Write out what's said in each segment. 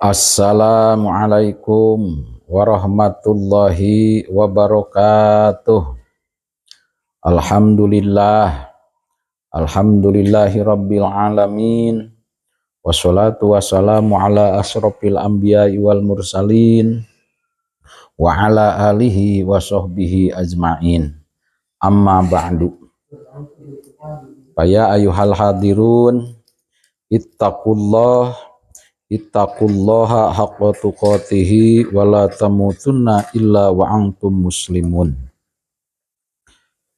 Assalamualaikum warahmatullahi wabarakatuh. Alhamdulillah. Alhamdulillahi rabbil alamin. Wassalatu wassalamu ala asrofil anbiya'i wal mursalin wa ala alihi wa sahbihi ajmain. Amma ba'du. Faya ayyuhal hadirun, ittaqullah, ittaqullaha haqqa tuqatihi wa la tamutunna illa wa antum muslimun.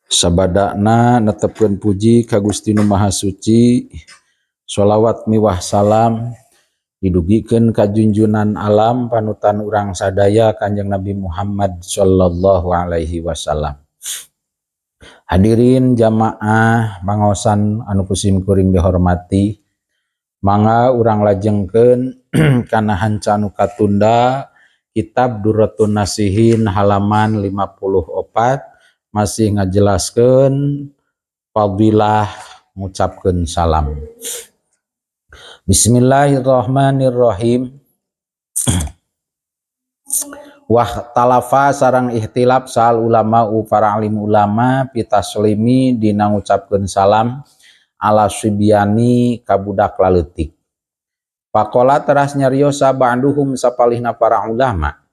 Sabadana netepkeun puji ka Gusti Nu Maha Suci, sholawat miwah salam didugikeun ka junjunan alam, panutan urang sadaya, Kanjeng Nabi Muhammad sallallahu alaihi wasallam. Hadirin jamaah pangaosan anu ku sim kuring dihormati, mangga urang lajengkeun kana hanca anu katunda, kitab Durratun Nasihin halaman 54, masih ngajelaskeun fadilah ngucapkeun salam. Bismillahirrahmanirrahim. Wakhtalafa sareng ikhtilaf saha al ulama para alim ulama fit taslimi dina ngucapkeun salam ala sibyani ka budak laleutik. Faqala teras nyarios ba'duhum sapalihna para ulama.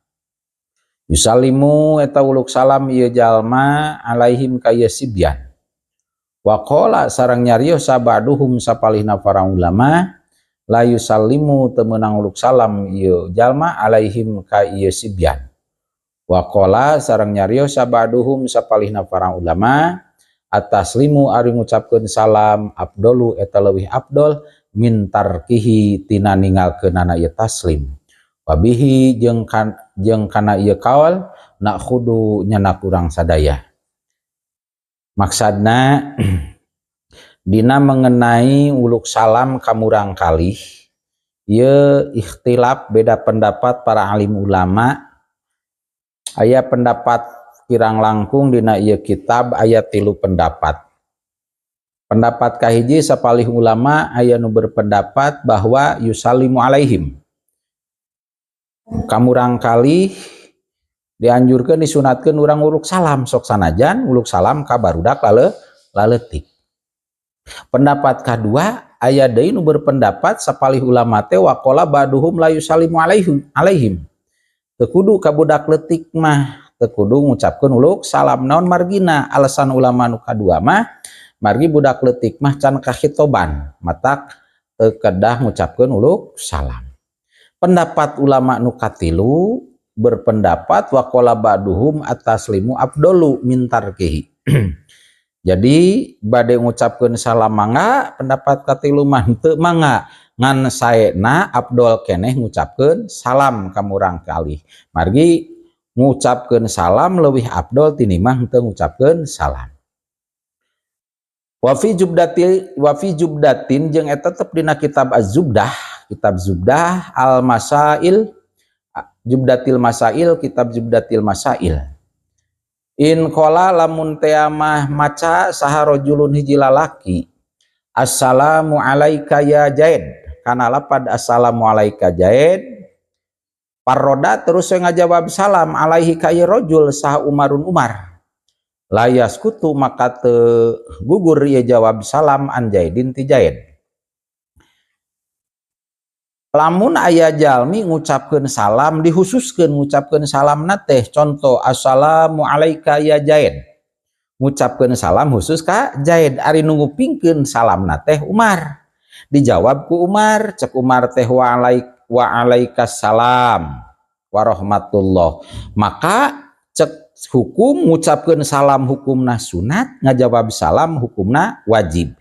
Yusallimu eta uluk salam ieu jalma alaihim ka ieu sibyan. Waqala sareng nyarios ba'duhum sapalihna para ulama, la yusallimu teu meunang uluk salam ieu jalma alaihim ka ieu sibyan. Waqala sareng nyarios ba'duhum sapalihna para ulama, at-taslimu ari ngucapkeun salam afdalu eta leuwih afdol min tarkihi tina ninggalkeunana ieu taslim. Wabihi jeung kan jeung kana ieu kaul na'khudzu nyandak urang sadaya. Maksudna, dina mengenai uluk salam ka murang kalih ieu ikhtilaf, beda pendapat para alim ulama. Aya pendapat kirang langkung dina ieu kitab aya tilu pendapat. Pendapat kahiji, sapalih ulama aya nu berpendapat bahwa yusallimu alaihim, ka murang kalih dianjurkan, disunatkan urang uluk salam, sok sanajan uluk salam ka barudak laletik. Pendapat kedua, aya deui nu berpendapat sapalih ulama teh, waqala ba'duhum la yusallimu alaihim alaihim, teu kudu ka budak leutik mah, teu kudu ngucapkeun uluk salam. Naon margina? Alasan ulama nu kadua mah margi budak leutik mah can kahitoban, matak teu kedah ngucapkeun uluk salam. Pendapat ulama nu katilu berpendapat waqala ba'duhum at-taslimu afdalu min tarkihi. Jadi bade ngucapkeun salam mangga, pendapat katilu mah henteu mangga, ngan saena afdol keneh ngucapkeun salam ka murang kalih. Margi ngucapkeun salam leuwih afdol tinimbang henteu ngucapkeun salam. Wa fi zubdati, wa fi zubdatin jeung eta tetep dina kitab Az-Zubdah, kitab Zubdah Al-Masail, Zubdatil Masail, kitab Zubdatil Masail. In qala lamun tea mah maca saha rajulun hiji lalaki, assalamu alaika ya Zaid, kana lapad assalamu alaika Zaid. Farodda terus ngajawab salam alaihi ka ieu rajul saha Umarun Umar, la yasqutu maka teu gugur ieu jawab salam an Zaidin ti Zaid. Lamun aya jalmi ngucapkeun salam, dihususkeun ngucapkeun salam teh, contoh assalamu alaika ya Zaid, ngucapkeun salam khusus ka Zaid, ari nu ngupingkeun salam teh Umar, dijawab ku Umar, cek Umar teh wa alaik wa alaikas salam warahmatullah, maka cek hukum ngucapkeun salam hukumna sunat, ngajawab salam hukumna wajib.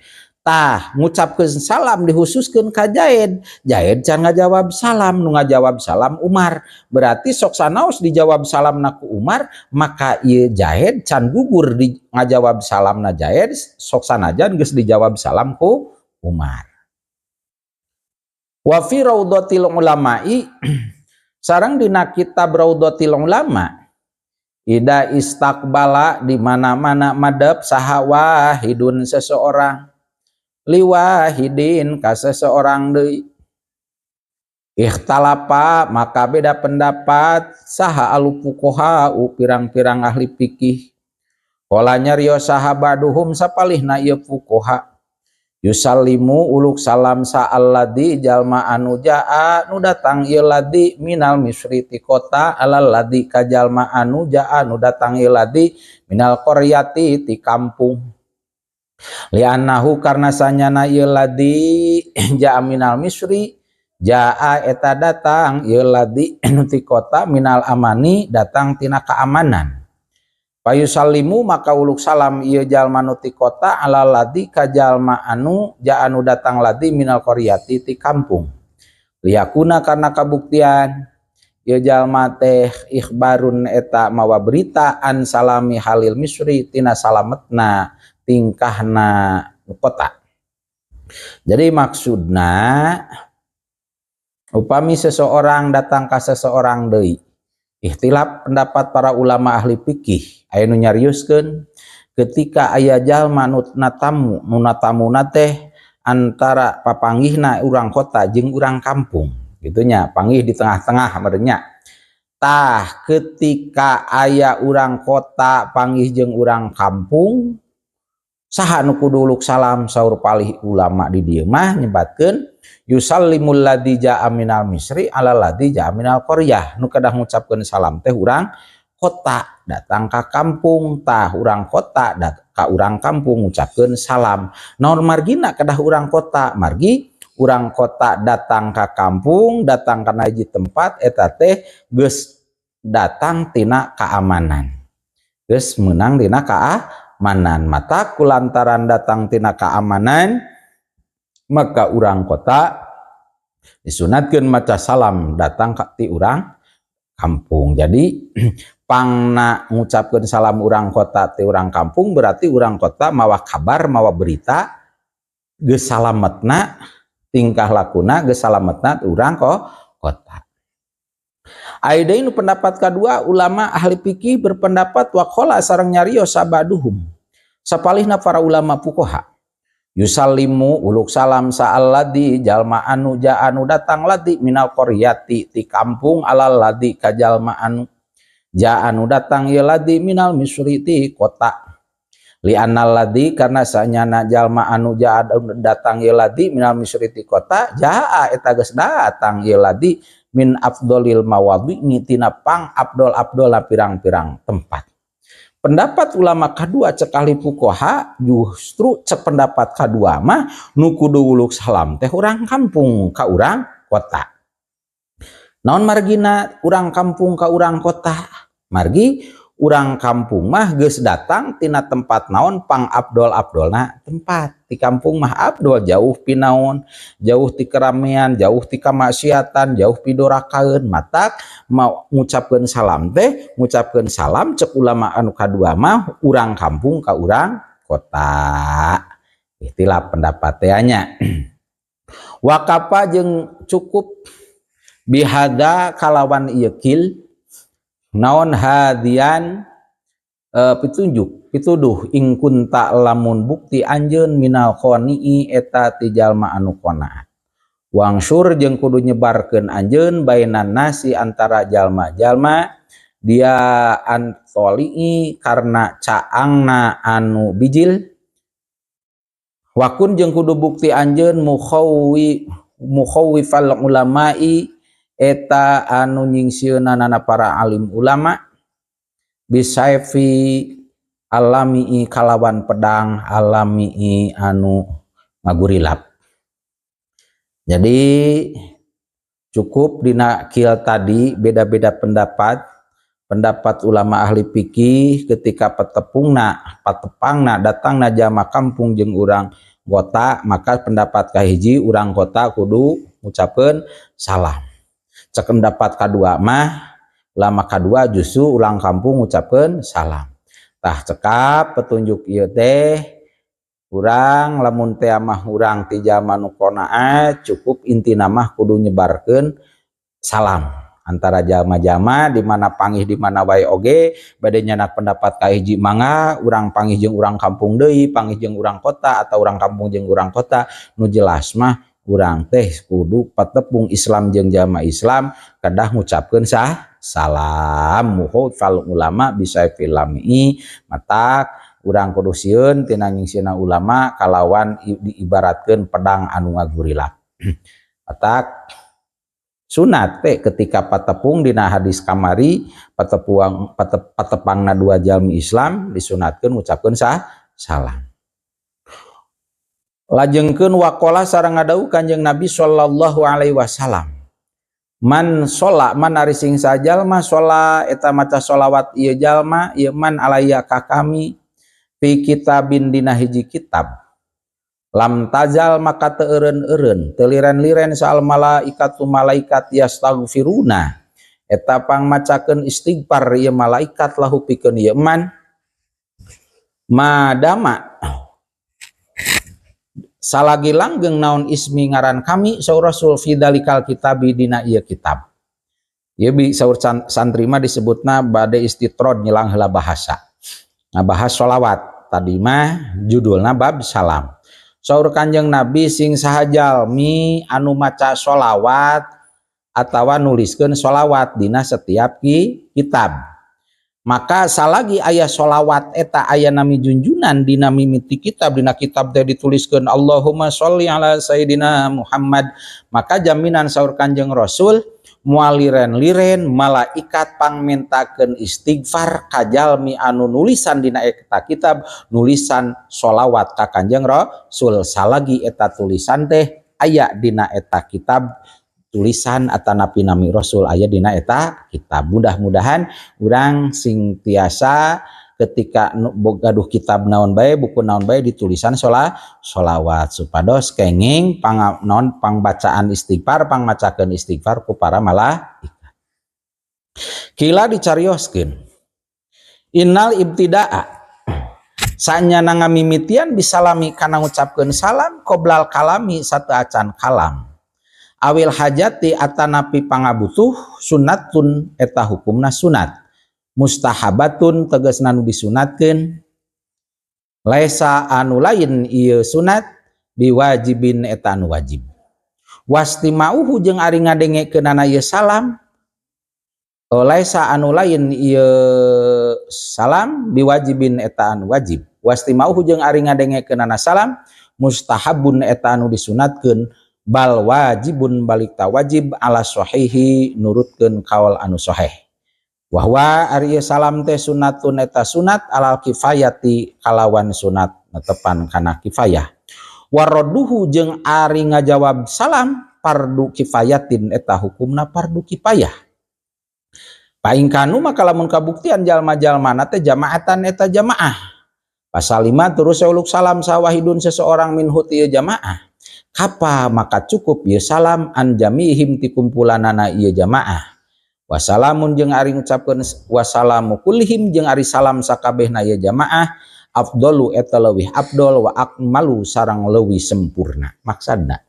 Tah, ngucapkeun salam dihususkeun ka Zaid, Zaid can ngajawab salam, nu ngajawab salam Umar, berarti sok sanaos dijawab salam ku Umar, maka ieu Zaid can gugur di ngajawab salamna Zaid, sok sanajan geus dijawab salam ku Umar. Wa fi Raudatil Ulama'i sareng dina kitab Raudatil Ulama, ida istaqbala di mana-mana madep saha wahidun seseorang liwahidin ka seseorang deui. Ikhtalafa, maka beda pendapat saha al fuqaha, pirang-pirang ahli fikih. Qala, nyarios saha ba'duhum, sapalihna ieu fuqaha, yusallimu, uluk salam saha alladzi, jalma anu jaa, nu datang ieu ladzi minal misri, ti kota, alal ladzi, ka jalma anu jaa, nu datang ieu ladzi minal qaryati, ti kampung, li'annahu, karena sanyana ieu ladzi jaa minal misri, jaa, eta datang ieu ladzi nu ti kota, minal amani, datang tina keamanan. Fayusallimu, maka uluk salam ieu jalma nu ti kota, ala ladzi, ka jalma anu jaa, anu datang ladzi minal qaryati, ti kampung, liyakuna, karena kabuktian ieu jalma teh ikhbarun, eta mawa berita, an salami halil misri, tina salametna tingkahna kota. Jadi maksudna, upami seseorang datang ke seseorang deui, ikhtilaf pendapat para ulama ahli fikih, aya nu nyarioskeun ketika aya jalma nu natamu, nu natamuna teh antara papanggihna urang kota jeung urang kampung gitu nya, panggih di tengah-tengah meureun nya. Tah, ketika aya urang kota panggih jeung urang kampung, saha nu kudu uluk salam? Saur palih ulama di dieu mah nyebatkeun yusallimul ladzi jaa minal misri ala ladzi jaa minal qaryah, nu kedah ngucapkeun salam teh urang kota datang ka kampung. Tah, urang kota ka urang kampung ngucapkeun salam. Naon margina kedah urang kota? Margi urang kota datang ka kampung, datang kana hiji tempat, eta teh geus datang tina keamanan, geus meunang dina keamanan. Mata kulantaran datang tina keamanan, maka urang kota disunatkeun maca salam datang ka ti urang kampung. Jadi pangna ngucapkeun salam urang kota ti urang kampung berarti urang kota mawa kabar, mawa berita geus salametna tingkah lakuna, geus salametna urang kota. Aya deui nu pendapat kedua, ulama ahli fikih berpendapat waqala, sareng nyarios ba'duhum, sapalihna para ulama fuqaha, yusallimu, uluk salam saha alladzi, jalma anu jaa, anu datang ladzi minal qaryati, ti kampung, alal ladzi, ka jalma anu jaa, anu datang ieu ladzi minal misri, ti kota, li annal ladzi, karena sanyana jalma anu jaa, datang ieu ladzi minal misri, ti kota, jaa, eta geus datang ieu ladzi min afdolil mawadhi, tina pang afdol-afdol pirang-pirang tempat. Pendapat ulama kedua, cek ahli fuqaha, justru cek pendapat kedua mah nu kudu uluk salam teh urang kampung ka urang kota. Naon margina urang kampung ka urang kota? Margi urang kampung mah geus datang tina tempat naon pang afdol-afdolna tempat. Di kampung mah afdol, jauh ti naon, jauh ti keramaian, jauh ti kamaksiatan, jauh ti dorakaeun. Matak mau ngucapkeun salam teh, ngucapkeun salam cek ulama anu kadua mah urang kampung ka urang kota. Ikhtilaf pendapat teh nya. Wakafa, jeung cukup, bihada, kalawan ieu qil naon hadian, petunjuk, pituduh, in kunta, lamun bukti anjeun, minal qonii, eta ti jalma anu qanaat. Wansur, jeung kudu nyebarkeun anjeun, bainan nasi, antara jalma-jalma, dia antolii, karena caangna anu bijil. Wakun, jeung kudu bukti anjeun, mukhawwifal ulamai, eta anu nyingsieunan para alim ulama, bisaifi alami, kalawan pedang alami anu ngagurilap. Jadi cukup dina qil tadi beda-beda pendapat, pendapat ulama ahli fikih ketika petepungna, patepangna, datangna jalma kampung jeung urang kota, maka pendapat kahiji urang kota kudu ngucapkeun salam. Cek pendapat kadua mah, ulama kadua, justru urang kampung ngucapkeun salam. Tah, cekap petunjuk ieu teh, urang lamun teh mah urang ti jalma nu qanaat, cukup intina mah kudu nyebarkeun salam antara jalma-jalma di mana panggih, di mana wae oge. Bade nyanak pendapat kahiji mangga, urang panggih jeung urang kampung deui, panggih jeung urang kota, atau urang kampung jeung urang kota, nu jelas mah Urang teh kudu patepung Islam jeung jalma Islam kedah ngucapkeun sah salam. Muhul ulama bisa filami, matak urang kudu sieun tina nyingsieunan ulama kalawan diibaratkeun pedang anu ngagurilap. Matak sunat teh ketika patepung, dina hadis kamari patepuang patepangna dua jalmi Islam disunatkeun ngucapkeun sah salam. Lajengkeun waqala, sareng ngadawuh Kanjeng Nabi sallallahu alaihi wasallam, man sholla, man ari sing sajalma, sholla eta maca sholawat ieu jalma, ieu man, alaiya ka kami, fi kitabin dina hiji kitab, lam tazal maka teu eureun-eureun, teu liren-liren, saha al malaikatu malaikat, yastaghfiruna eta pangmacakeun istighfar ieu malaikat, lahu pikeun ieu man, madama salagi langgeng naon, ismi ngaran kami, saur Rasul, fi dalikal kitabi dina ieu kitab. Ieu bi saur santri mah disebutna bade istitrod, nyilang heula bahasa, ngabahas sholawat. Tadi mah judulna bab salam. Saur Kanjeng Nabi, sing saha jalmi anu maca sholawat atawa nuliskeun sholawat dina setiap kitab, maka salagi aya sholawat eta aya nami junjunan dina mimiti kitab, dina kitab teh dituliskeun Allahumma sholli ala Sayyidina Muhammad, maka jaminan saur Kanjeng Rasul moal liren-liren malaikat pangmintakeun istighfar ka jalmi anu nulisan dina eta kitab, nulisan sholawat ka Kanjeng Rasul, salagi eta tulisan teh aya dina eta kitab, tulisan atanapi nami Rasul aya dina eta kitab. Mudah-mudahan urang sing tiasa ketika gaduh kitab naon bae, buku naon bae, ditulisan sholawat supados kenging pang naon, pangbacaan istighfar, pangmacakeun istighfar ku para malaikat. Qila dicarioskeun, innal ibtidaa sanyana ngamimitian, bisalami kana ngucapkeun salam, qoblal kalami sateuacan kalam, awil hajati atanapi pangabutuh, sunnatun eta hukumna sunat, mustahabatun tegasna nu disunatkeun, laisa anu lain ieu sunat biwajibin eta anu wajib. Wastima'uhu jeung ari ngadengekeunana ieu salam, laisa anu lain ieu salam biwajibin eta anu wajib, wastima'uhu jeung ari ngadengekeunana salam, mustahabun eta anu disunatkeun, bal wajibun balik ta wajib, ala sahihi nurutkeun kaul anu sahih. Wahwa ari salam teh sunatun eta sunat, alal kifayati kalawan sunat netepan kana kifayah. Waradduhu jeung ari ngajawab salam, fardu kifayatin eta hukumna fardu kifayah. Paingkanu maka lamun kabuktian jalma-jalmana teh jamaatan eta jamaah. Pasal 5 terus uluk salam saha wahidun seseorang, minhu ti jamaah. Kafa maka cukup ieu salam, an jamihim ti kumpulanana ieu jamaah. Wassalamun jeung ari ngucapkeun, wassalamu kullihim jeung ari salam sakabehna ieu jamaah, afdalu eta leuwih afdol, wa akmalu sareng leuwih sempurna. Maksudna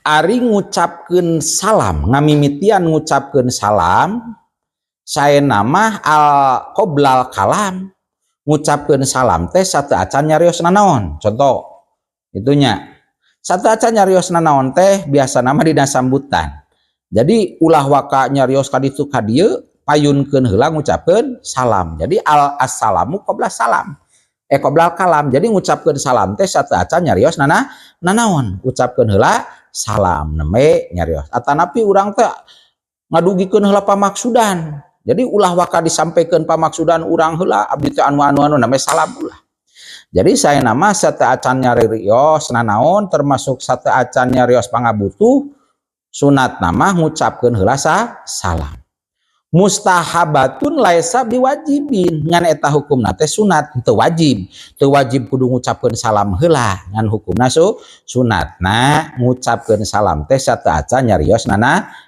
ari ngucapkeun salam, ngamimitian ngucapkeun salam saena mah al qoblal kalam, ngucapkeun salam teh sateuacan nyarios nanaon. Contoh itunya, sateuacan nyarios nanaon teh biasa nama dina sambutan. Jadi ulah waka nyarios ka ditu ka dieu, payunkeun heula ngucapkeun salam. Jadi al assalamu qabla salam, eh qoblal kalam. Jadi ngucapkeun salam teh sateuacan nyarios nanaon, ucapkeun heula salam nembe nyarios. Atanapi urang teh ngadugikeun heula pamaksudan. Jadi ulah waka disampaikan pamaksudan urang heula, abdi teh anu anu anu, namanya salam ulah. Jadi saena mah sateuacan nyarios nanaon, termasuk sateuacan nyarios pangabutuh, sunat nama ngucapkeun heula salam. Mustahabatun laisa biwajibin, ngan eta hukumna teh sunat, teu wajib. Teu wajib kudu ngucapkeun salam heula, ngan hukumna sunat. Nah, ngucapkeun salam teh sateuacan nyarios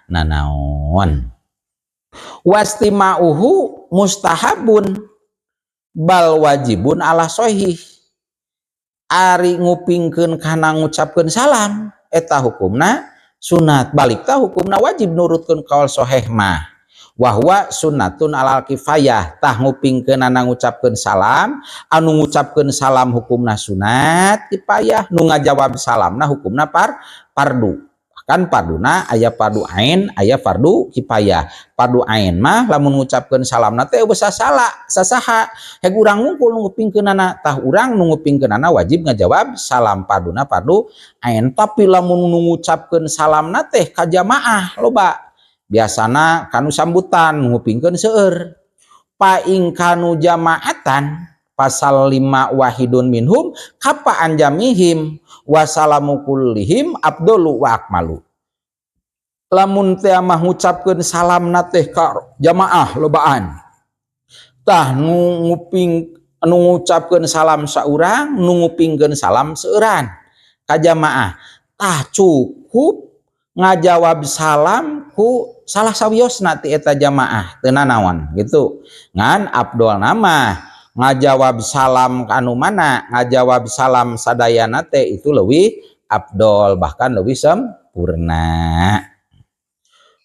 nanaon. Wastima'uhu mustahabun bal wajibun ala sahih. Ari ngupingkeun kana ngucapkeun salam eta hukumna sunat, balik ta hukumna wajib nurutkeun kaul sahih mah. Wahwa sunnatun alal kifayah. Tah ngupingkeunana ngucapkeun salam, anu ngucapkeun salam hukumna sunat kifayah, nu ngajawab salamna hukumna fardu. Bahkan farduna aya fardu ain, aya fardu kifayah. Fardu ain mah lamun ngucapkeun salamna teh euweuh salah sasaha, heg urang ngungkul nu ngupingkeunana. Tah urang nu ngupingkeunana wajib ngajawab salam, farduna fardu ain. Tapi lamun nu ngucapkeun salamna teh ka jamaah loba, biasana kanu sambutan ngupingkeun seueur, fa in kanu jamaatan fasallima wahidun minhum kafa an jamihim wasalamu kullihim afdalu wa akmalu. Lamun teh mah ngucapkeun salamna teh ka jamaah lobaan, tah nu nguping nu ngucapkeun salam saurang, nu ngupingkeun salam seueuran ka jamaah, tah cukup ngajawab salam ku salah sawiosna ti eta jamaah, teu nanaon gitu. Ngan afdolna mah ngajawab salam anu mana, ngajawab salam sadayana teh itu leuwih afdol, bahkan leuwih sempurna.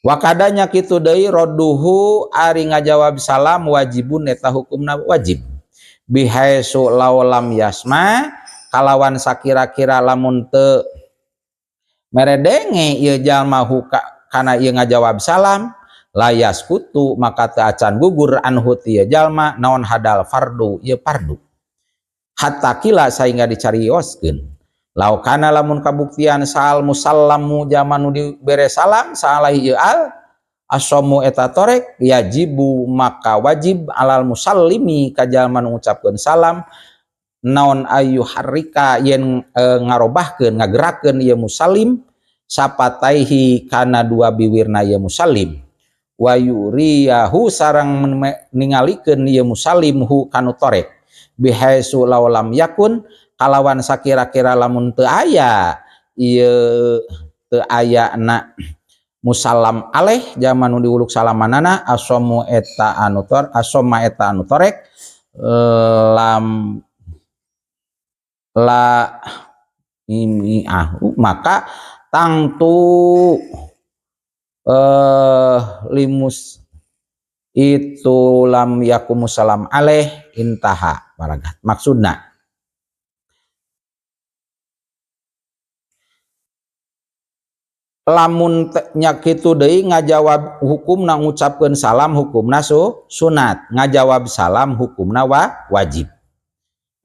Wakadanya kitu deui roduhu ari ngajawab salam wajibun eta hukumna wajib, bihaitsu law lam yasma kalawan sakira-kira lamun teu meredenge ieu jalma huka kana ieu ngajawab salam, layas kutu maka teu acan gugur anhu ti ieu jalma naon hadal fardu ieu fardu, hatta kila sehingga dicarioskeun. Lau kana lamun kabuktian sal musallamu jalma nu dibere salam salah ieu al asomu eta torek, yajibu maka wajib alal musallimi ka jalma nu ngucapkeun salam naon ayu harika yen ngarobahkeun ngagerakeun ieu musallim sapataihi kana dua biwirna ieu musallim, wa yuriyahu sareng ningalikeun ieu musallim hu kanu torek, bihaitsu law lam yakun kalawan sakira-kira lamun teu aya ieu teu aya na musallam alaih jalma nu diuluk salamanana asomu eta anu tor asoma eta anu torek lam la ini ah maka tangtu limus itu lam yakumu salam alaih intaha paragat. Maksudna lamun nya kitu deui ngajawab hukumna ngucapkeun salam hukumna sunat, ngajawab salam hukumna wajib.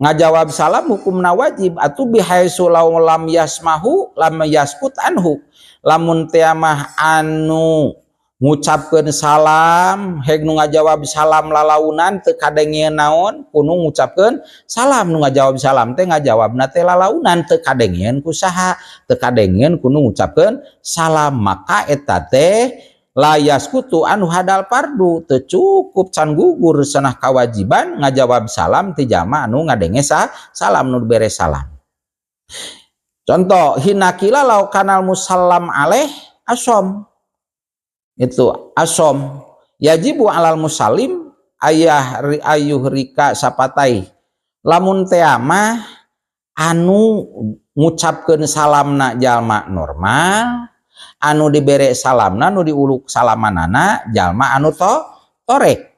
Ngajawab salam hukumna wajib atuh bihaitsu law lam yasmahu lam yaskut anhu. Lamun teh mah anu ngucapkeun salam heg nu ngajawab salam lalaunan teu kadengeun naon kudu ngucapkeun salam, nu ngajawab salam teh ngajawabna teh lalaunan teu kadengeun ku saha, teu kadengeun kudu ngucapkeun salam, maka eta teh layaskutu anu hadal fardu teu cukup can gugur sanah kewajiban ngajawab salam ti jama anu ngadenge salam nu bere salam. Contoh hinakila law kanal musallam alaih asom itu asom yajibu alal musallim ayah ayuh rika sapatai. Lamun teh mah anu ngucapkeun salamna jalma normal, anu dibere salamna nu diuluk salamanana jalma anu torek,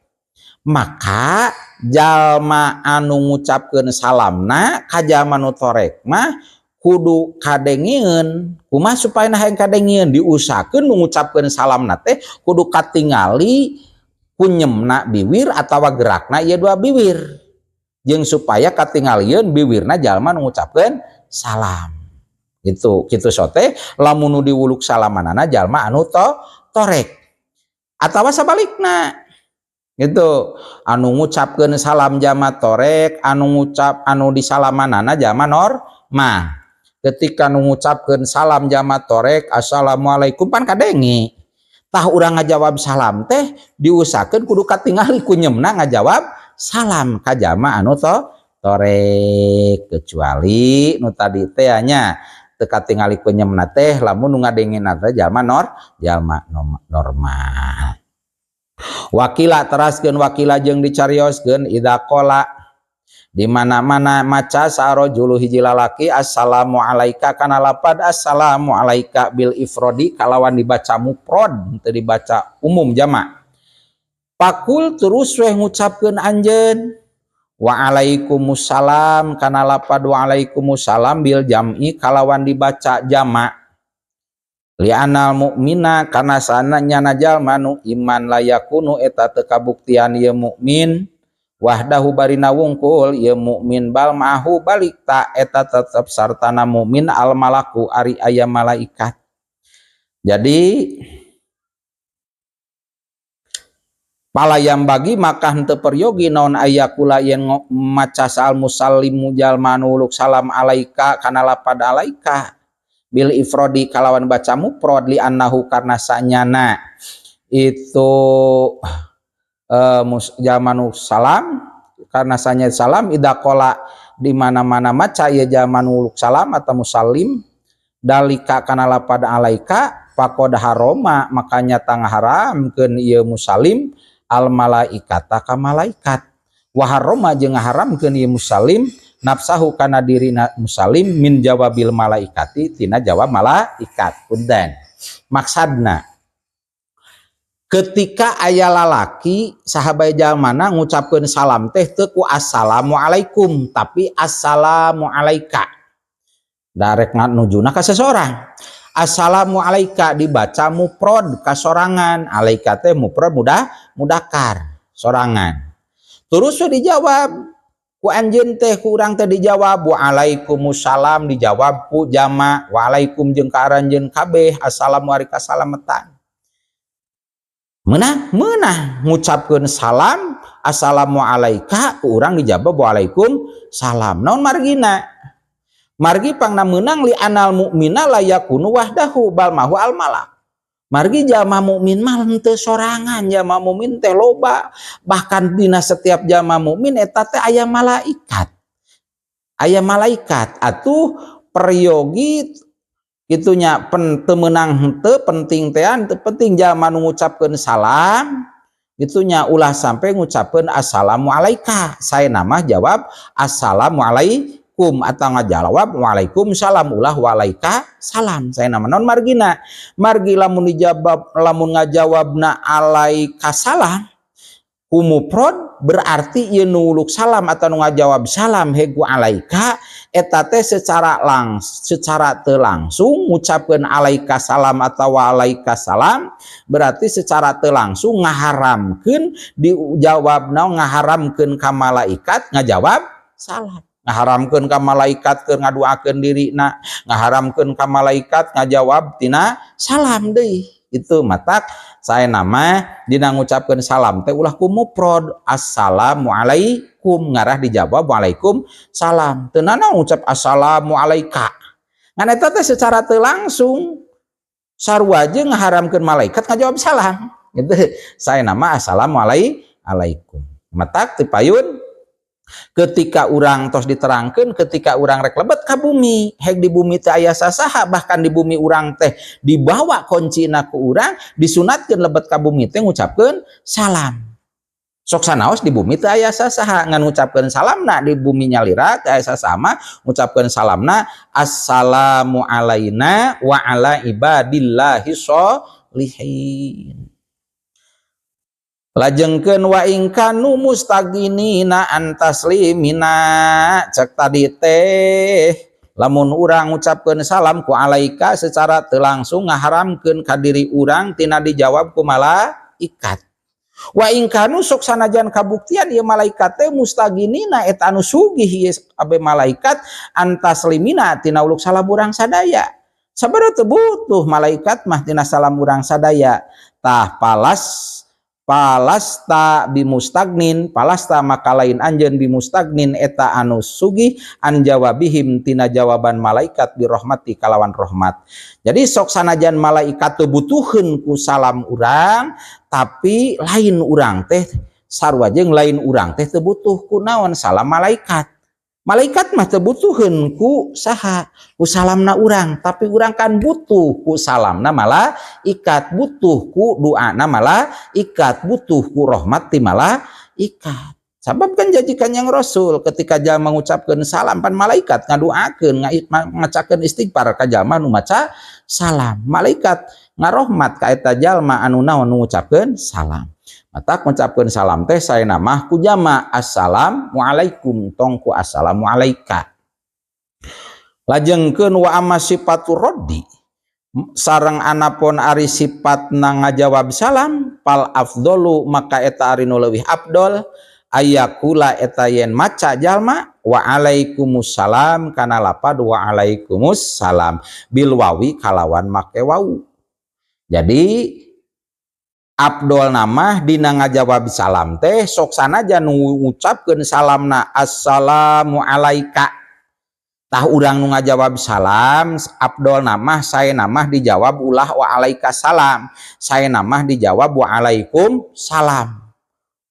maka jalma anu ngucapkeun salamna ka jalma nu torek mah kudu kadengeun. Kumaha supaya hayang kadengeun? Diusahakeun nu ngucapkeun salamna teh kudu katingali kunyemna biwir atawa gerakna ieu dua biwir, jeung supaya katingalieun biwirna jalma nu ngucapkeun salam. Gitu, kitu sote lamun nu diwuluk salamanana jalma anu torek atawa sabalikna gitu, anu ngucapkeun salam jalma torek, anu ngucap anu disalamanana jalma normal. Ketika nu ngucapkeun salam jalma torek assalamualaikum pan kadenge, tah urang ngajawab salam teh diusahakeun kudu katingali kunyemna ngajawab salam ka jalma anu torek, kecuali nu tadi teh nya teu katingali kunyemna teh lamun nu ngadengena teh jalma jalma normal. Wakila teraskeun wakila jeung dicarioskeun idza qala di mana-mana maca sarojulu hiji lalaki assalamu alaika kana lapad assalamu alaika bil ifrodi kalawan dibaca mufrad teu dibaca umum jamak. Faqul terus weh ngucapkeun anjeun waalaikumsalam kana lapad waalaikumsalam bil jam'i kalawan dibaca jama, li'annal mukmina kana sana nyana jalma nu iman, la yakunu eta teu kabuktian ieu mukmin, wahdahu barina wungkul ieu mukmin, bal ma'ahu balik ta eta tetep sartana mukmin, al malaku ari aya malaikat. Jadi palayam bagi maka henteu peryogi naon ayakula yen maca sal musallimu jalma nu uluk salam, alaika kana lapad alaika, bil ifrodi kalawan baca mufrad, li annahu karena sanyana itu jalma nu salam, karena sanya salam, idza qala di mana-mana maca ieu jalma nu uluk salam atau musallim, dalika kana lapad alaika, faqad haroma makanya tang haramkeun ieu musallim, al malaikata ka malaikat, wa harroma jeung ngaharamkeun ieu musallim, nafsahu kana dirina musallim, min jawabil malaikati tina jawab malaikat. Punten, maksadna ketika aya lalaki sahabat jalmana ngucapkeun salam teh teu ku assalamualaikum tapi assalamu alaika, darek nujuna ka seseorang. Assalamu alaika dibaca mufrad kasorangan, alaika teh mufrad mudah mudakar sorangan. Terus dijawab ku anjeun teh, ku urang teh dijawab waalaikumsalam, dijawab ku jama, waalaikum jeung ka aranjeun kabeh, assalamu ari kasalamatan. Meunang meunang ngucapkeun salam assalamu alaika, ku urang dijawab waalaikum salam. Naon margina? Margi pangna meunang li anal mukmina la yakunu wahdahu bal mahu al malak. Margi jalma mukmin mah henteu sorangan, jalma mukmin teh loba, bahkan dina setiap jalma mukmin eta teh aya malaikat. Aya malaikat atuh peryogi itunya pen, teu meunang henteu penting teh teu penting jalma nu ngucapkeun salam itunya ulah sampai ngucapkeun assalamu alaika, saya nama jawab assalamualaikum atau ngajawab waalaikumsalam, ulah walaika salam. Saya nama non margina? Margi lamun dijawab, lamun ngajawabna alaika salam ku mufrad, berarti ieu nu uluk salam atau nu ngajawab salam hegu alaika eta teh secara teu langsung ngucapkeun alaika salam atau walaika salam, berarti secara teu langsung ngaharamkeun dijawabna, ngaharamkeun ka malaikat ngajawab salam, ngaharamkeun ka malaikat keur ngaduakeun dirina, ngaharamkeun ka malaikat ngajawab tina salam deui. Itu matak saya nama dina ngucapkeun salam teh ulah ku mufrad assalamualaikum, ngarah dijawab waalaikum salam. Teu nanaon ngucap assalamu alaika, ngan eta teh secara teu langsung sarua jeung ngaharamkeun malaikat ngajawab salam gitu. Saya nama assalamualaikum. Matak teu payun ketika urang tos diterangkan, ketika urang rek lebet ka bumi, hek di bumi teh aya sasaha, bahkan di bumi urang teh dibawa kuncina ku urang, disunatkeun lebet ka bumi teh ngucapkeun salam. Sok sanaos di bumi teh aya sasaha, ngan ngucapkeun salamna di bumi nyalira teh aya sasama, ngucapkeun salamna assalamu alaina wa ala ibadillahi sholihin. Lajengkeun wa in kanu mustaginina an taslimina. Cek tadi teh lamun urang ngucapkeun salam ku alaika secara teu langsung ngaharamkeun ka diri urang tina dijawab ku malaikat. Wa in kanu sok sanajan kabuktian ieu malaikat teh mustaginina eta anu sugih ieu abe malaikat, an taslimina tina uluk salam urang sadaya, sabaraha teu butuh malaikat mah tina salam urang sadaya. Tah, palasta bimustagnin, palasta maka lain anjeun, bimustagnin eta anu sugih, an jawabihim tina jawaban malaikat, birahmati kalawan rahmat. Jadi sok sanajan malaikat teu butuheun ku salam urang, tapi lain urang teh sarua jeung lain urang teh teu butuh ku naon salam malaikat. Malaikat mah teu butuheun ku saha ku salamna urang, tapi urang kan butuh ku salamna malaikat, butuh ku doana malaikat, butuh ku rahmat ti malaikat. Sabab kan janji Kanjeng Rasul ketika jalma mengucapkeun salam pan malaikat ngaduakeun, ngacakeun istighfar ka jalma nu maca salam. Malaikat Ngarohmat ka eta jalma anu naon, nu ngucapkeun salam. Matak ngucapkeun salam teh saena mah ku jama, assalamualaikum, tong ku assalamu alaika. Lajengkeun, wa amma sifatur raddi, sareng anapun ari sifat na ngajawab salam, fal afdolu, maka eta ari nu leuwih afdol, ayaqula, eta yen maca jalma, wa alaikumussalam, kana lapad wa alaikumussalam, bil wawi, kalawan make wau. Jadi afdolna mah dina ngajawab salam teh sok sanajan nu ngucapkeun salamna assalamu alaika. Tah, urang nu ngajawab salam, afdolna mah saena mah dijawab ulah wa alaika salam, saena mah dijawab wa alaikum salam.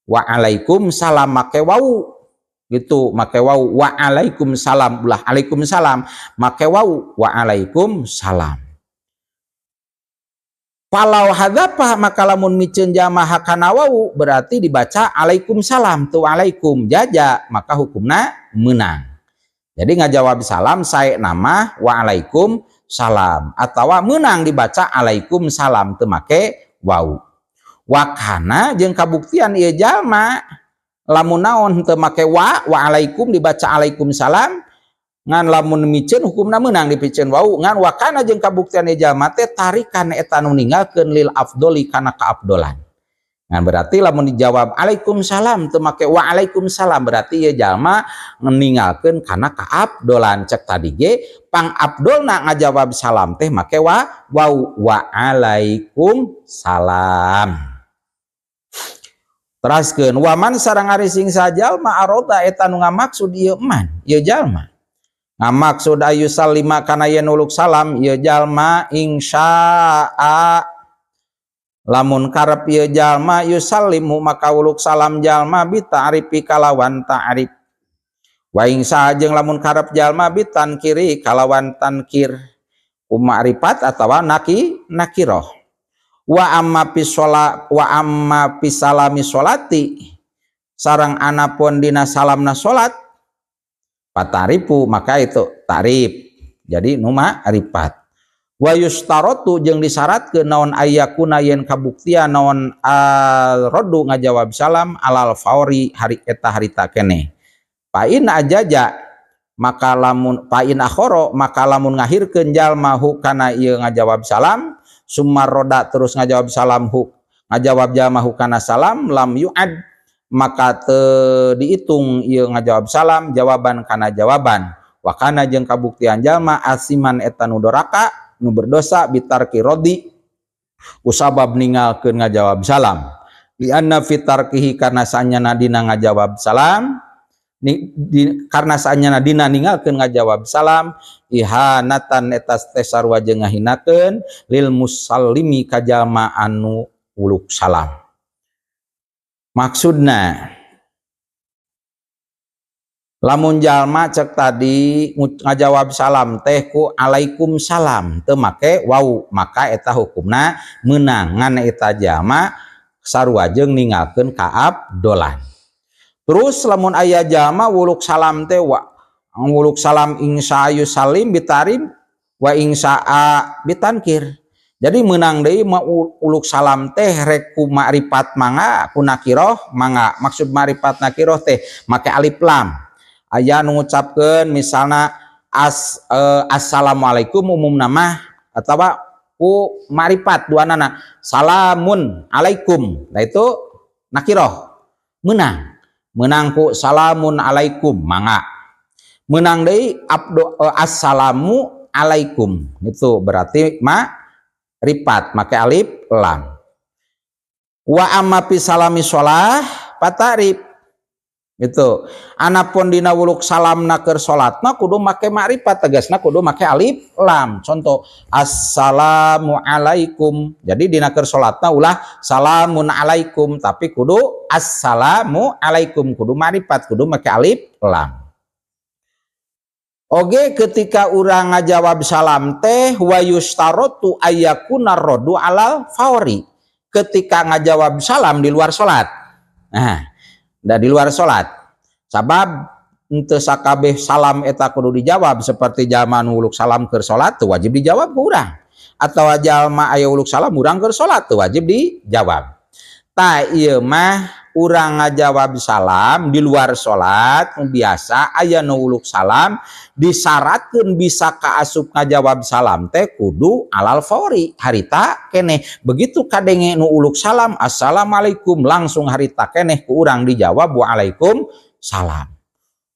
Wa alaikum salam make wau gitu, make wau. Wa alaikum salam, ulah alaikum salam, make wau, wa alaikum salam. Falau hadzafa, maka lamun miceun jalma kana wau, berarti dibaca alaikum salam tu alaikum, jaza, maka hukumna menang. Jadi ngajawab salam saena mah wa alaikum salam atau menang dibaca alaikum salam teu make wau. Wakana, jeung kabuktian ieu jalma lamun naon, teu make wa, wa alaikum dibaca alaikum salam, ngan lamun miceun hukumna meunang dipiceun wau. Ngan wakana, jeung kabuktian ieu jalma teh tarikan, eta nu ninggalkeun, lil afdoli, kana kaafdolan. Nah, berarti lamun dijawab alaikum salam teu make wa alaikum salam, berarti ieu jalma ninggalkeun kana kaafdolan. Cek tadi ge pang afdolna ngajawab salam teh make wa wau, wa alaikum salam. Teraskeun, waman, sareng ari sing sajalma, aroda, eta nu ngamaksud ieu man, ieu jalma ngamaksud, ayyusallima, kana yen uluk salam ieu jalma, insya'a, lamun karep ieu jalma, yusallimu, maka uluk salam jalma, bita'rifi, kalawan ta'rif, wa insya'a, jeung lamun karep jalma, bitankiri, kalawan tankir, ku ma'rifat atawa naki nakiroh. Wa amma fi wa amma fi salami sholati, sareng anapun dina salamna salat, fata'rifu, maka itu ta'rif, jadi nu ma'rifat. Wa yustarotu, jeung disyaratkeun naon, ayyakuna, yen kabuktian naon al raddu, ngajawab salam, alal fauri, hari eta harita keneh. Fa in ajaza, maka lamun, fa in akhoro, maka lamun ngahirkeun jalma, hu, kana ieu ngajawab salam, summa roda, terus ngajawab salam, hu, ngajawab jalma, hu, kana salam, lam yu'ad, maka teu dihitung ieu ngajawab salam jawaban kana jawaban. Wakana, jeung kabuktian jalma, asiman, eta nu doraka, nu berdosa, bitarki rodi, kusabab ninggalkeun ngajawab salam, li anna fitarkihi, karena sanyana dina ngajawab salam ni, di, karena sanyana dina ninggalkeun ngajawab salam, ihanatan, eta teh sarua jeung ngahinakeun, lil musallimi, ka jalma anu uluk salam. Maksudna lamun jalma cek tadi ngajawab salam teh ku alaikum salam teu make wau, maka eta hukumna meunang, ngan eta jalma sarua jeung ninggalkeun kaafdolan. Terus lamun aya jalma wuluk salam teh wa wuluk salam, insya yusallim bita'rif wa insya'a bitankir. Jadi menang deui ma uluk salam teh rek ku ma'rifat mangga, ku nakiroh mangga. Maksud ma'rifat nakiroh teh make alif lam. Aya nu ngucapkeun misalna assalamualaikum umumna mah atawa ku ma'rifat duanana, salamun alaikum. Nah, itu nakiroh menang. Menang ku salamun alaikum mangga. Menang deui assalamu alaikum, itu berarti ma'rifat make alif lam. Wa amma fi salami sholah fata'rif itu, anapun dina wuluk salam keur salatna kudu make ma'rifat, tegasna kudu make alif lam. Contoh, assalamu alaikum. Jadi dina keur salatna ulah salamun alaikum, tapi kudu assalamu alaikum, kudu ma'rifat, kudu make alif lam. Oge ketika urang ngajawab salam teh, wa yustarotu ayyakuna rodu alal fauri, ketika ngajawab salam di luar salat. Nah, da di luar salat sabab henteu sakabeh salam eta kudu dijawab. Seperti zaman wuluk salam keur salat teu wajib dijawab ku urang. Atau jalma aya uluk salam, urang keur salat, teu wajib dijawab. Tah, ieu mah urang ngajawab salam di luar salat biasa aya nu uluk salam, disyaratkeun bisa kaasup ngajawab salam teh kudu alal fauri, harita keneh. Begitu kadenge nu uluk salam, "Assalamualaikum," langsung harita keneh ku urang dijawab, "Waalaikum salam."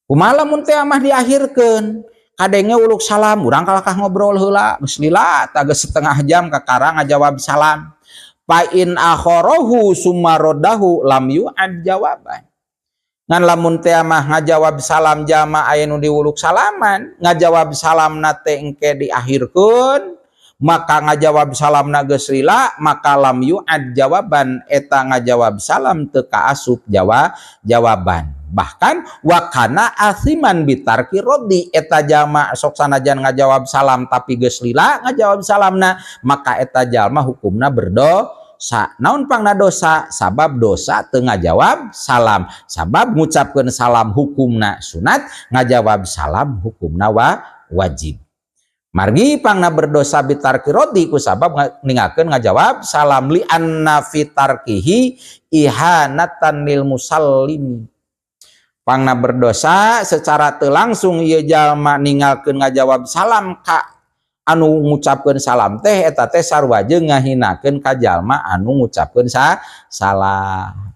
Kumaha lamun teh mah diakhirkeun? Kadenge uluk salam, urang kalakah ngobrol heula, geus lila tah, geus setengah jam kakara ngajawab salam. Fa in akharahu summa raddahu lam yu'ad jawaban. Ngan lamun teh mah ngajawab salam jama aya nu diuluk salaman, ngajawab salam teh engke diakhirkeun, maka ngajawab salam geus lila, maka lam yu'ad jawaban, eta ngajawab salam teu kaasup jawaban. Bahkan wakana asiman bitarki rodi, eta jalma sok sanajan ngajawab salam tapi geus lila ngajawab salamna, maka eta jalma hukumna berdosa. Naon pangna dosa? Sabab dosa teu ngajawab salam. Sabab ngucapkeun salam hukumna sunat, ngajawab salam hukumna wajib. Margi pangna berdosa bitarki rodi ku sabab ninggalkeun ngajawab salam, li anna fi tarkihi ihanatan lil musallimi. Pangna berdosa secara teu langsung ieu jalma ninggalkeun ngajawab salam ka anu ngucapkeun salam teh, eta teh sarua jeung ngahinakeun ka jalma anu ngucapkeun salam.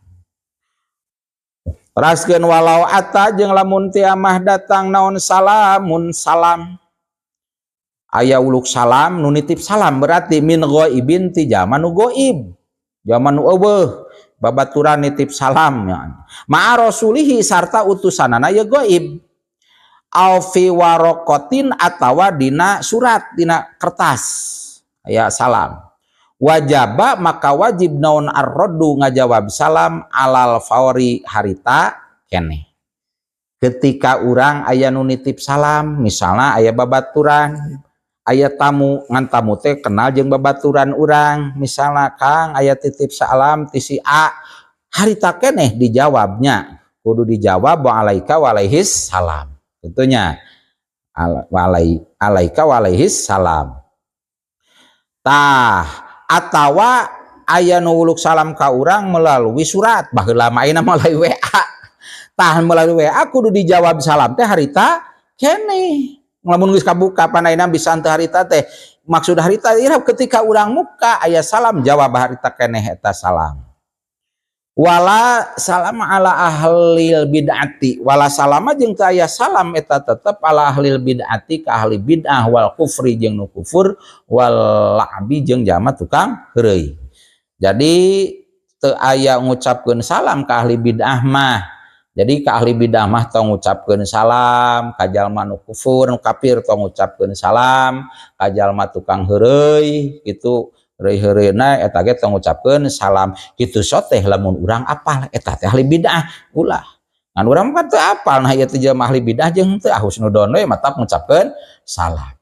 Teraskeun, walau ata, jeung lamun tiamah datang naon salamun salam, aya uluk salam nu nitip salam berarti, min ghaibin, ti jalma nu gaib, jalma nu euweuh, babaturan nitip salam ya. Ma'a rasulihi, sarta utusanana ya gaib, au fi waraqatin, atawa dina surat, dina kertas aya salam, wajaba, maka wajib naon arroddu, ngajawab salam, alal fauri, harita keneh. Ketika urang aya nu nitip salam, misalnya aya babaturan, aya tamu, ngan tamu teh kenal jeung babaturan urang, misalnya, "Kang, aya titip salam ti si A," harita keneh dijawabnya, kudu dijawab, "Wa'alaika walaihis salam." Tentunya walai alaika walaihis salam. Tah, atawa aya nu uluk salam ka urang melalui surat, baheula mah, ayeuna melalui WA. Tah, melalui WA kudu dijawab salam teh harita keneh. Lamun geus kabuka pan ayeuna bisa teu harita teh. Maksud harita ieu ketika urang muka aya salam, jawab harita keneh eta salam. Wala salam ala ahlil bid'ati, wala salama, jeung teu aya salam eta tetep, ala ahlil bid'ati, ka ahli bid'ah, wal kufri, jeung nu kufur, wal la'bi, jeung jalma tukang heureuy. Jadi teu aya ngucapkeun salam ka ahli bid'ah mah. Jadi ka ahli bid'ah mah tong ngucapkeun salam, ka jalma nu kufur, nu kafir tong ngucapkeun salam, ka jalma tukang heureuy kitu, heureuy-heureuy eta ge tong ngucapkeun salam. Kitu soteh lamun urang apal eta teh ahli bid'ah, ulah. Ngan urang mah teu apal, nah ieu teh jelema ahli bid'ah jeung teu, ah, husnudon we, matak ngucapkeun salam.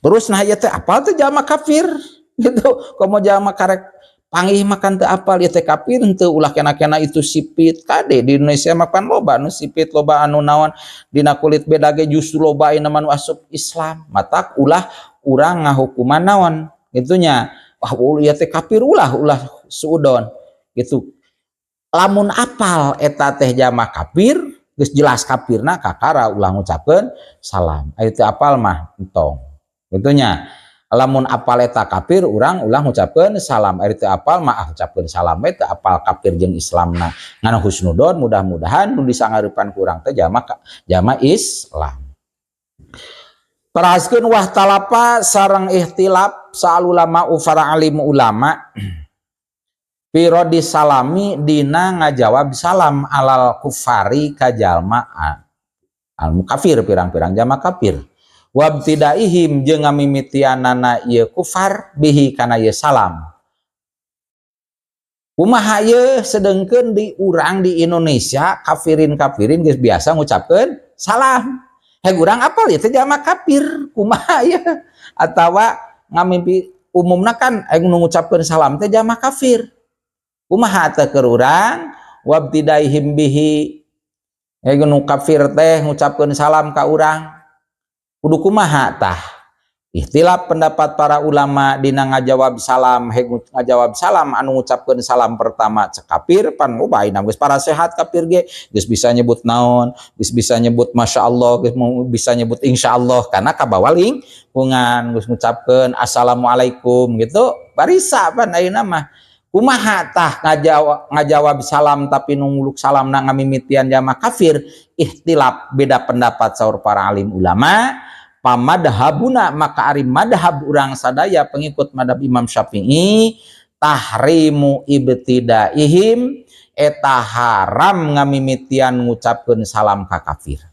Terus nah ieu teh apal teh jalma kafir gitu, komo jalma karek panggih makan teu apal ieu teh kafir henteu, ulah kena-kena itu sipit. Kade, di Indonesia mah pan loba anu sipit, loba anu naon dina kulit beda ge, justru loba ayeuna mah nu asup Islam. Matak ulah urang ngahukuman naon gitunya, wah, ieu teh kafir, ulah ulah suudon gitu. Lamun apal eta teh jalma kafir, geus jelas kafirna, kakara ulah ngucapkeun salam. Aya teu apal mah entong gitunya. Lamun apal eta kafir, urang ulah ngucapkeun salam. Ari teu apal mah, ah, ucapkeun salam we, teu apal kafir jeung Islamna. Ngan husnudon, mudah-mudahan nu disangareupan ku urang teh jalma jalma Islam. Teraskeun, wahtalafa, sareng ikhtilaf, saha al ulama, para alim ulama, fi raddi salami, dina ngajawab salam, alal kufari, ka jalma al kafir, pirang-pirang jalma kafir, wabtidaihim, jeung ngamimitianana ieu kufar, bihi, kana ieu salam. Kumaha ieu, sedengkeun di urang di Indonesia kafirin-kafirin geus biasa ngucapkeun salam. Hei, urang apal ieu teh jalma kafir, kumaha ieu? Atawa ngamimpi umumna kan anu ngucapkeun salam teh jalma kafir. Kumaha teh keur urang? Wabtidaihim bihi, nu kafir teh ngucapkeun salam ka urang kudu kumaha tah? Ikhtilaf pendapat para ulama dina ngajawab salam, heg ngajawab salam anu ngucapkeun salam pertama cek kafir. Pan oh bae geus para sehat kafir ge, geus bisa nyebut naon, geus bisa nyebut masya Allah, geus bisa nyebut insya Allah, karena kabawa lingkungan. Geus ngucapkeun assalamualaikum gitu, barisa. Pan ayeuna mah kumaha tah ngajawab salam tapi nunguluk salam na ngamimitian jama kafir? Ikhtilaf, beda pendapat saur para alim ulama. Famadhabuna, maka ari madhab urang sadaya pengikut madhab Imam Syafi'i, tahrimu ibtidaihim, eta haram ngamimitian ngucapkeun salam ka kafir.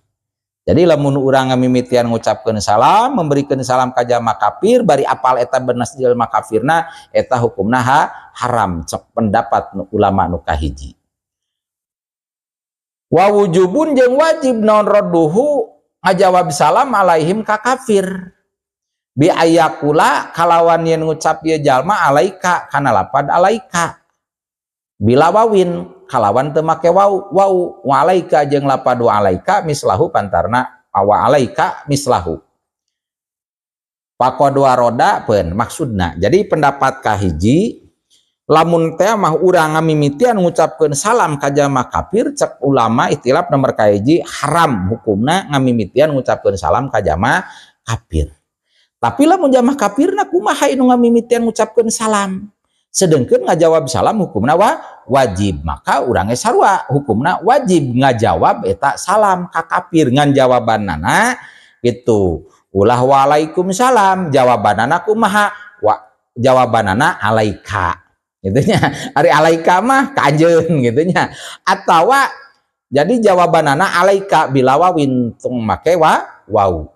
Jadi lamun urang ngamimitian ngucapkeun salam, memberikan salam ka jalma kafir, bari apal eta benes jalma kafirna, eta hukumna haram cek pendapat ulama nu kahiji. Wa wujubun, jeung wajib naon radduhu, ngajawab salam, alaihim, ka kafir, bi ayyaqula, kalawan yen ngucap ieu jalma, alaika, kana lapad alaika, bila wawin, kalawan teu make wau wau, wa alaika, jeung lapad wa alaika, mislahu, pantarna wa alaika mislahu. Faqod waroda pen maksudna. Jadi pendapat kahiji, lamun teh mah urang ngamimitian ngucapkeun salam ka jalma kafir, cek ulama ikhtilaf nomor kahiji haram hukumna ngamimitian ngucapkeun salam ka jalma kafir. Tapi lamun jalma kafirna kumaha nu ngamimitian ngucapkeun salam, sedengkeun ngajawab salam hukumna wajib, maka urang ge sarua hukumna wajib ngajawab eta salam ka kafir, ngan jawabanana gitu ulah waalaikumsalam. Jawabanana kumaha? Wa jawabanana alaika gitu nya. Ari alaika mah ka anjeun gitu nya. Atawa jadi jawabanana alaika bila wawin, tong make wa wau.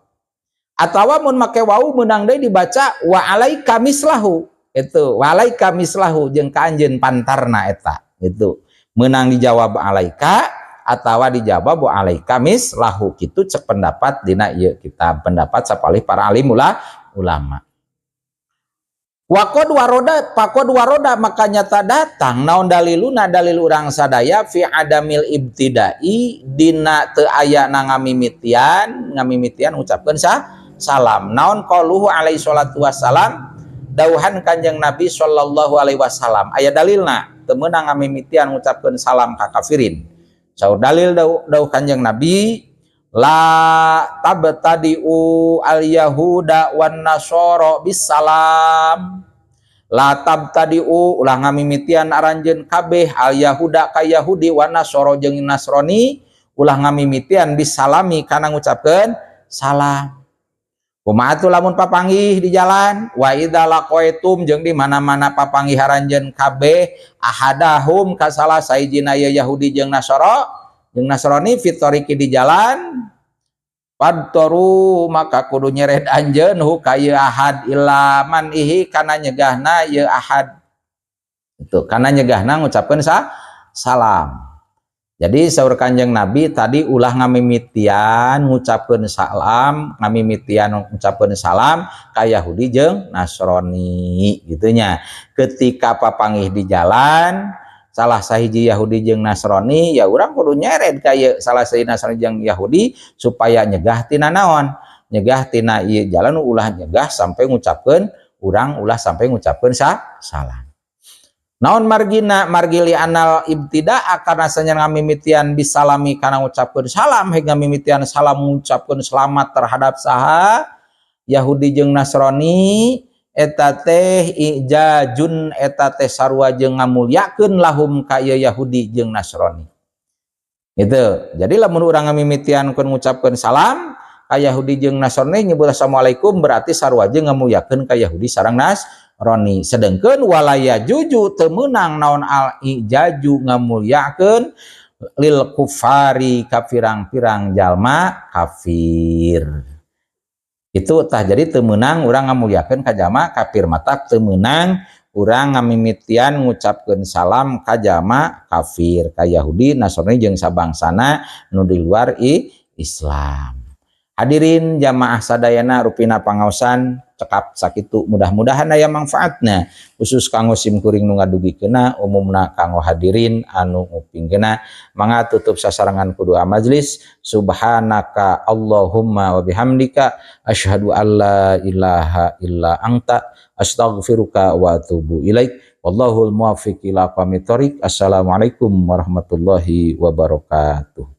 Atawa mun make wau meunang deui dibaca wa alaika mislahu itu, wa alaika mislahu, jeung ka anjeun pantarna eta gitu. Meunang dijawab alaika atawa dijawab wa alaika mislahu kitu, cek pendapat dina ieu kitab, pendapat sapalih para alim ulama. Waqod waroda, faqod waroda, maka nyata datang naon daliluna, dalil urang sadaya, fi adamil ibtidai, dina teu aya na ngamimitian ngamimitian ngucapkeun salam, naon qauluhu alaihi salatu wassalam, dauhan Kanjeng Nabi sallallahu alaihi wasallam. Aya dalilna teu meunang ngamimitian ngucapkeun salam ka kafirin. Saur dalil dawuh Kanjeng Nabi, la tabtadi'u al yahuda wan nasara bisalam. La tabtadi'u, ulah ngamimitian aranjeun kabeh, al yahuda, ka Yahudi, wan nasara, jeung Nasrani, ulah ngamimitian, bisalami, kana ngucapkeun salam. Kumaha atuh lamun papanggih di jalan? Wa idza laqaitum, jeung di mana-mana papanggih aranjeun kabeh, ahadahum, ka salah sahijina Yahudi jeung Nasara jeung Nasrani, fit thoriqi, di jalan, fadtaru, maka kudu nyered anjeun, hu, ka ieu ahad, ila man'ihi, kana nyegahna ieu ahad itu, kana nyegahna ngucapkeun salam. Jadi saur Kanjeng Nabi tadi ulah ngamimitian ngucapkeun salam, ngamimitian ngucapkeun salam ka Yahudi jeung Nasrani gitu nya. Ketika papanggih di jalan salah sahiji Yahudi jeung Nasrani, ya urang kudu nyered ka salah sahiji Nasrani jeung Yahudi supaya nyegah tina naon? Nyegah tina ieu jalan, ulah nyegah sampai ngucapkeun urang, ulah sampai ngucapkeun salam. Naon margina? Margi li annal ibtidaa, karena sanya ngamimitian, bisalami, kana ngucapkeun salam, hingga ngamimitian salam, ngucapkeun selamat terhadap saha Yahudi jeung Nasrani, eta teh ijajun, eta teh sarua jeung ngamulyakeun, lahum, ka ieu Yahudi jeung Nasrani gitu. Jadi lamun urang ngamimitian kun ngucapkeun salam ka Yahudi jeung Nasrani, nyebut assalamualaikum, berarti sarua jeung ngamulyakeun ka Yahudi sareng Nasrani. Sedengkeun wala yajuzu, teu meunang naon al ijaju, ngamulyakeun, lil kufari, ka pirang-pirang jalma kafir itu tah. Jadi teu meunang urang ngamulyakeun ka jalma kafir, matak teu meunang urang ngamimitian ngucapkeun salam ka jalma kafir, ka Yahudi, Nasrani jeung sabangsana nu di luar Islam. Hadirin jamaah sadayana, rupina pangaosan cekap sakitu, mudah-mudahan aya manfaatna, khusus kanggo sim kuring nu ngadugikeuna, umumna kanggo hadirin anu ngupingkeuna. Mangga tutup sasarengan ku doa majlis. Subhanaka Allahumma wa bihamdika, asyhadu alla ilaha illa anta, astaghfiruka wa atubu ilaik. Wallahul muwaffiq ila aqwamit thoriq. Assalamualaikum warahmatullahi wabarakatuh.